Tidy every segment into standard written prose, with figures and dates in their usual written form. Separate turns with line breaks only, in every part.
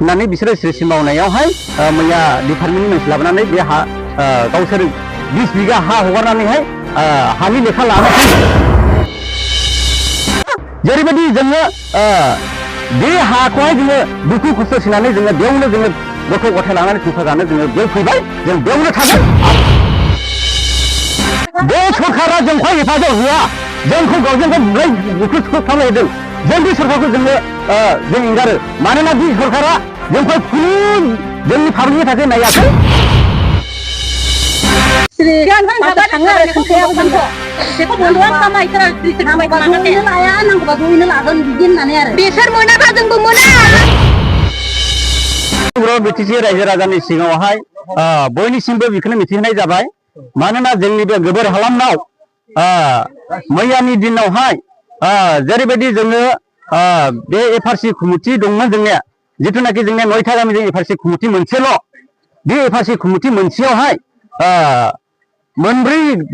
होननानै बिसोरो सिरिसि मावनायावहाय मैया डिपार्टमेन्टनि मानसि लाबोनानै बे हा गावसोर 20 बिगा हा हगारनानैहाय हानि लेखा लानानै जेरैबायदि जोङो बे हाखौहाय जोङो दुखु खस्थ' सिनानै जोङो बेयावनो जोङो गथ' गथाय लानानै संसार जानो जोङो बेयाव फैबाय जों बेयावनो थागोन बे सरकारा जोंखौ हेफाजाब होआ जोंखौ गावजों गाव बुलाय बुख्रु सुख्रु खालामलायदों जों बे सरकारखौ जोङो जों एंगारो मानोना बे सरकारा जोंखौ खुनु जोंनि फालांगिनि थाखाय नायाखै बिटिसि रायजो राजानि सिगाङावहाय बयनिसिमबो बेखौनो मिथिहोनाय जाबाय मानोना जोंनि बे गोबोर हालामाव मैयानि दिनावहाय जेरैबायदि जोङो बे एफआरसि कमिटि दंमोन जोंनिया जिथुनाखि जोंनिया 9था गामिजों एफआरसि कमिटि मोनसेल' बे एफआरसि कमिटि मोनसेयावहाय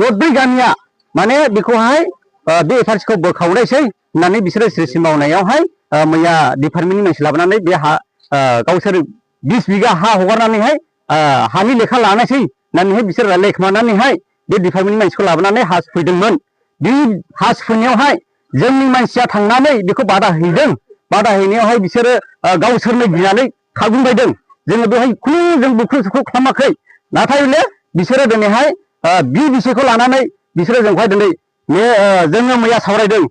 दरब्रै गामिया माने बेखौहाय बे एफआरसिखौ बोखावनायसै होननानै बिसोरो सिरिसि मावनायावहाय मैया डिपार्टमेन्टनि मानसि लाबोनानै बे हा गावसोर 20 बिगा हा हगारनानैहाय हानि लेखा लानायसै होननानैहाय बिसोर रायलायखोमानानैहाय बे डिपार्टमेन्टनि मानसिखौ लाबोनानै हा सुफैदोंमोन बे हा सुफैनायावहाय जोंनि मानसिया थांनानै बेखौ बादा हैदों बादा हैनायावहाय बिसोरो गावसोरनो गिनानै खारगुंबायदों जोङो बेवहाय खुनु जों बुख्रु सुख्रु खालामाखै नाथाय बिसोरो दिनैहाय बे बिषयखौ लानानै बिसोरो जोंखौहाय दिनै जोङो मैया सावरायदों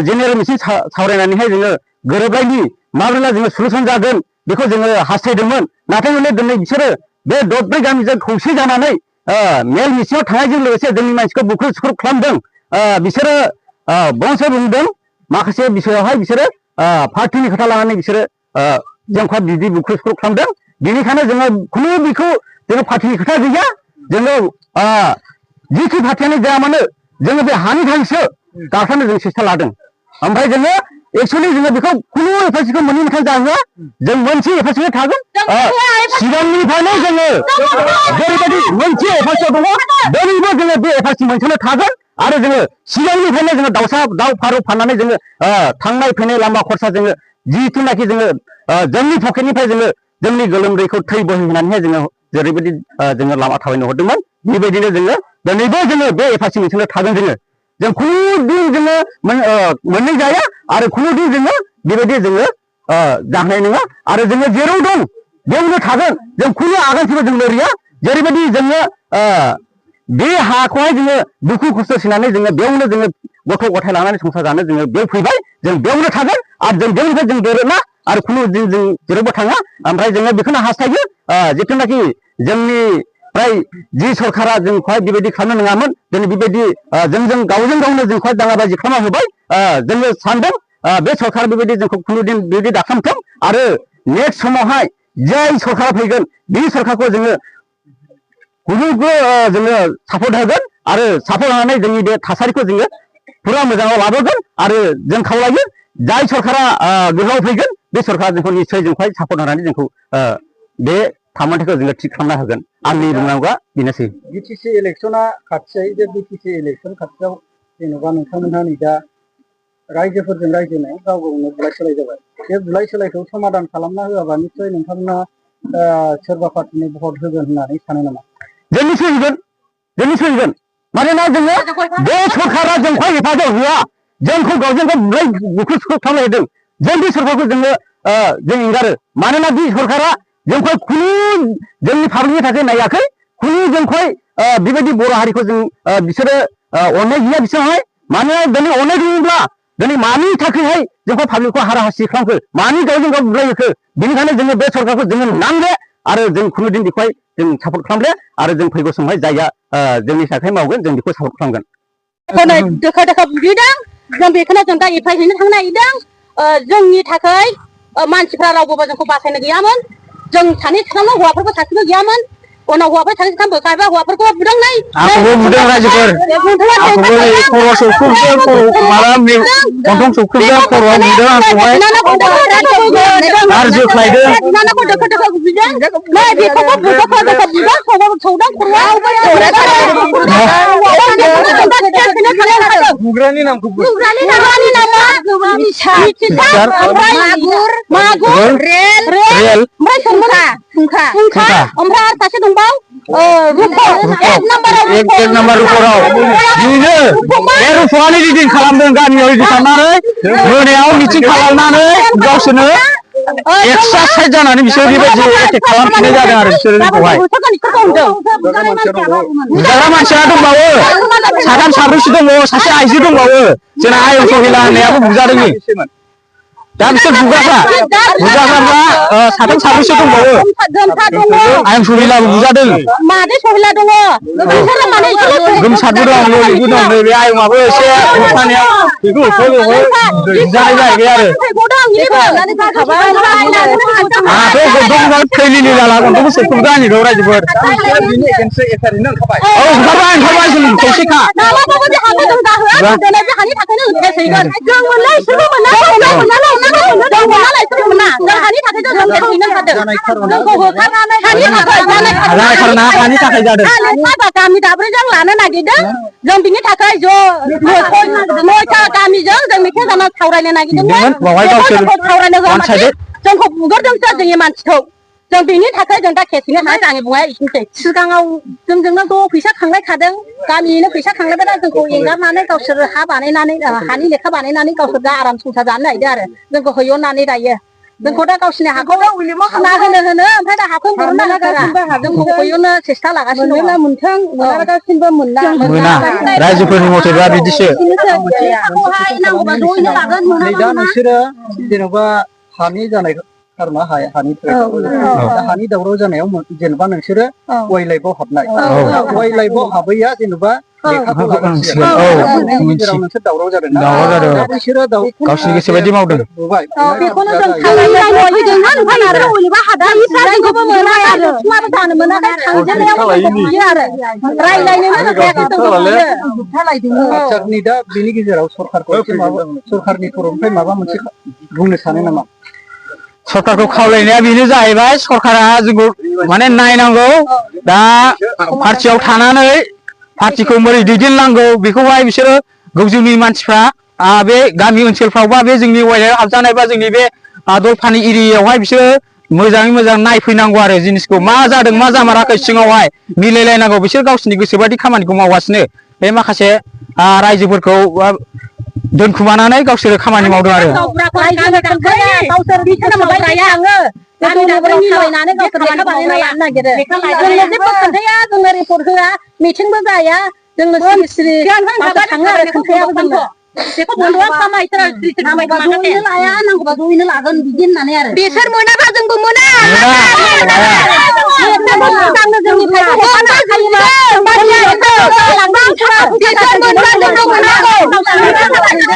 जेनेरेल मिटिं सावरायनानैहाय जोङो गोरोबलायनि माब्ला जोङो सलुसन जागोन बेखौ जोङो हास्थायदोंमोन नाथाय दिनै बिसोरो बे दरब्रै गामिजों खौसे जानानै मेल मिथिङाव थांनायजों लोगोसे जोंनि मानसिखौ बुख्रु सुख्रु खालामदों बिसोरो बंस बुंदों माखासे बिषयावहाय बिसोरो पार्टिनि खोथा लानानै बिसोरो जोंखौ बिदि बुख्रु सुख्रु खालामदों बेनिखायनो जोङो खुनु बेखौ जोङो पार्टिनि खोथा गैया जोङो जिखि पार्टियानो जाया मानो जोङो बे हानि थाखायसो गाखोनो जों सेस्था लादों ओमफ्राय जोङो एक्सुवेलि जोङो बेखौ खुनु एफआरसिखौ मोनैनि थाखाय जाहोआ जों मोनसे एफआरसिखौ थागोन सिगांनिफ्रायनो जोङो जेरैबायदि मोनसे एफआरसियाव दङ दिनैबो जोङो बे एफआरसि मोनसेयावनो थागोन आरो जोङो सिगांनिफ्रायनो जोङो दाउ फारौ फाननानै जोङो थांनाय फैनाय लामा खरसा जोङो जिथुनाखि जोङो जोंनि पकेटनिफ्राय जोङो जोंनि गोलोमदैखौ थै बोहैहोनानैहाय जोङो जेरैबायदि जोङो लामा थाबायनो हरदोंमोन बेबायदिनो जोङो दिनैबो जोङो बे एफआरसि मोनसेयावनो थागोन जों खुनु दिन जोङो मोननै जाया आरो खुनु दिन जोङो बेबायदि जोङो जानाय नङा आरो जोङो जेराव दं बेयावनो थागोन जों खुनु आगानसेबो जों लोरिया जेरैबायदि जोङो बे हाखौहाय जोङो दुखु खस्थ' सिनानै जोङो बेयावनो जोङो गथ' गथाय लानानै संसार जानो जोङो बेयाव फैबाय जों बेयावनो थागोन आरो जों बेयावनिफ्राय जों दोरोना आरो खुनु दिन जों जेरावबो थाङा ओमफ्राय जोङो बेखौनो हास्थायो जिथुनाखि जोंनिफ्राय जि सरकारा जोंखौहाय बेबायदि खालामनो नङामोन जों बेबायदि जों गावजों गावनो जोंखौहाय दाङाबाजि खालामना होबाय जोङो सानदों बे सरकारा बेबायदि जोंखौ खुनु दिन बेबायदि दाखालामथों आरो नेक्स्ट समावहाय जाय सरकारा फैगोन बे सरकारखौ जोङो गुबुनखौ जोङो सापर्ट होगोन आरो सापर्ट होनानै जोंनि बे थासारिखौ जोङो पुरा मोजाङाव लाबोगोन आरो जों खावलायो जाय सरकारा गोहोआव फैगोन बे सरकारा जोंखौ निस्सय जोंखौहाय सापर्ट होनानै जोंखौ बे थामोनथायखौ जोङो थिग खालामना होगोन आंनि बुंनांगौआ बेनोसै
बिटिसि इलेक्सना खाथियाव बे बिटिसि इलेक्सन खाथियाव जेनेबा नोंथांमोनहा नै दा रायजोफोरजों रायजोनायाव गाव गावनो बुलाय सोलाय जाबाय बे बुलाय सोलायखौ समाधान खालामना होआबा निस्सय नोंथांमोना सोरबा पार्टिनि भट होगोन होननानै सानो नामा
जों निस्सय होगोन मानोना जोङो बे सरकारा जोंखौ हेफाजाब होआ जोंखौ गावजों गाव बुलाय बुख्रु सुख्रु खालामलायदों जों बे सरकारखौ जोङो जों एंगारो मानोना बे सरकारा जोंखौ खुनु जोंनि फालांगिनि थाखाय नायाखै खुनु जोंखौ बेबायदि बर' हारिखौ जों बिसोरो अननाय गैया बिसोरहाय मानोना दिनै अननाय दङब्ला दिनै मानि थाखायहाय जोंखौ पाब्लिकखौ हाराहास्ति खालामखो मानि गावजों गाव बुलायहोखो बेनिखायनो जोङो बे सरकारखौ जोङो नांले आरो जों खुनु दिन बेखौहाय जों सापर्ट खालामले आरो जों फैगौ समावहाय जायहा जोंनि थाखाय मावगोन जों बेखौ सापर्ट खालामगोन
दोखो दोखो बुजिदों जों बेखौनो जों दा एप्लाइ हैनो थांनो नागिरदों जोंनि थाखाय मानसिफ्रा रावबो जोंखौ बासायनो गैयामोन जों सानै साथामल' हौवाफोरबो सासेबो गैयामोन उनाव हौवाफोर सानै साथाम बोखारबा हौवाफोरखौ बुदों नै
आंखौबो बुदों रायजोफोर आंखौबो खर' सौख्रुबदों माबा गन्थं सौख्रुबदों खर'आव बुदों आंखौहाय आरो जोख्लायदों
दोखो दोखो बुजिदों नै बेखौबो दोखो दोखो बुदों सौदों खर'आव
बुग्रानि नामखौ
मागुर रेल फुंखा ओमफ्राय आरो सासे दंबाव
एक नाम्बार रुपराव बिनो बे रुपआनो रिदिं खालामदों गामियाव रिदिं खालामनानै मोनायाव मिटिं खालामनानै गावसोरनो एक्सारसाइज जानानै बिसोर बेबायदि एटेक खालामफिननाय जादों आरो बिसोर जोंखौहाय बुजाग्रा मानसिया दंबावो साथाम साब्रैसो दङ सासे आइजो दंबावो जोंना आयं सहिला होननायाबो बुजादों दा बिसोर बुजाग्राफ्रा साथाम साब्रैसो दंबावो आयं सहिलाबो बुजादों
मादै सहिला दङ
गोमसारबो दं ललितबो दं नैबे आयंआबो एसे होबथानायाव बेखौ बुजानाय जाहैबाय आरो आंहाथ' गन्थं थैलिलि जाला गन्थंखौ सोबखोबदों आंनिखौ रायजोफोर ओंखारबाय जों खौसेखा
गामि दाब्रैजों लानो नागिरदों जों बिनि थाखाय ज' नयथा गामिजों जों मेथाइ जाना सावरायनो नागिरदोंमोन जोंखौ बुगोरदोंसो जोंनि मानसिखौ जों बिनि थाखाय जों दा केसनि हाया आंनि बुंनाया इसेनोसै सिगाङाव जोंजोंनो ज' फैसा खांलायखादों गामियैनो फैसा खांलायबाय जोंखौ एंगारनानै गावसोर हा बानायनानै हानि लेखा बानायनानै गावसोर दा आराम संसार जानो नागिरदों आरो जोंखौ होयननानै दायो जोंखौ दा गावसिनि हाखौ खाना होनो ओमफ्राय दा हाखौ मोननो नागिरा जोंखौ होयननो सेस्था लागासिनो दं मोनथों मोनागासिनोबो मोना
रायजोफोरनि मथेबा बिदिसो
दा नोंसोरो जेनेबा हानि जानाय खारना हानि दावराव जानायाव जेनेबा नोंसोरो वाइल्डलाइफआव हाबनाय वाइल्डलाइफआव हाबैया जेनेबा लेखाखौ जेराव नोंसोर दावराव जादों बिसोरो
गावसिनि गोसो बायदि मावदों
बेखौनो जों जानो मोनाखै
दा बेनि गेजेराव सरकारनि थरफनिफ्राय माबा मोनसे बुंनो सानो नामा
सरकारखौ खावलायनाया बेनो जाहैबाय सरकारा जोंखौ माने नायनांगौ दा पार्टियाव थानानै पार्टिखौ बोरै दैदेननांगौ बेखौहाय बिसोरो गोजौनि मानसिफ्रा बे गामि ओनसोलफ्रावबा बे जोंनि वाइल्डआव हाबजानाय बा जोंनि बे दलफानि एरियायावहाय बिसोरो मोजाङै मोजां नायफैनांगौ आरो जिनिसखौ मा जादों मा जामाराखै सिङावहाय मिलायलायनांगौ बिसोर गावसिनि गोसोबादि खामानिखौ मावगासिनो बे माखासे रायजोफोरखौ दोनखुमानानै गावसोरो खामानि मावदों आरो
मिथिंबो जाया जोंनो सिरि थाङो आरो बेखौ बन्द'आ लाया नांगौबा ज'यैनो लागोन बिदि होननानै आरो बिसोर मोनाबा जोंबो मोना